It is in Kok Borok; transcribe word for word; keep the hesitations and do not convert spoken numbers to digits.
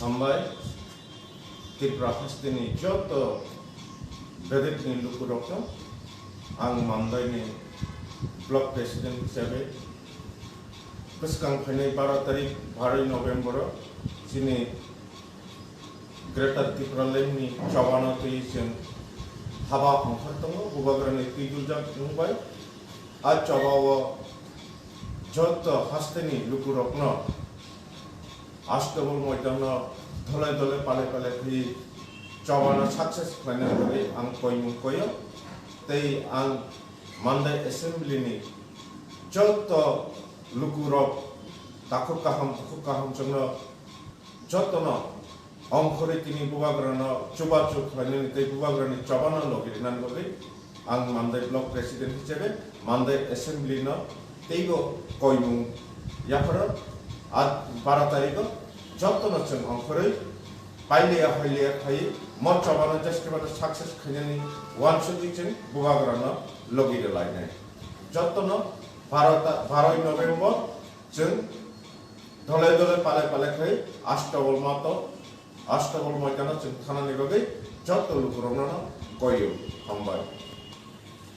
Hambai, Tripura hasteni joto bedekni lukurokno ang Mandaini block president hisabe bwskang phainai baro tarik baroi November o chini Greater Tipraland ni chobano twi chwng haba ongkhor tongo, bubagrani twi duljak wngbai. A chobao joto hasteni lukurokno Astabol moidanno dole dole pale pale khe chobano success khlaina bagwi ang koimung koyo. Tei ang Mandai Assembly ni joto lukurok takhuk kaham, bukhuk kaham chwngno jotono ongkhorwi tini bubagrano chubachu khlainani tei bubagrani chobano logi rinani bagwi ang Mandai Block President hisabe Mandai Assembly no teibo koimung yapharo. A baro tarikh o jotono chwng ongkhorwi pailiya hoiliya khai mo chobano jeskebano success khainani uansugwi chwng bubagrano logi rwlainai. Jotono baro ta-, baroi November chwng dole dole pale pale khai Astabol mato, Astabol moidano chwng thanani bagwi joto lukurokno koyo. Hambai.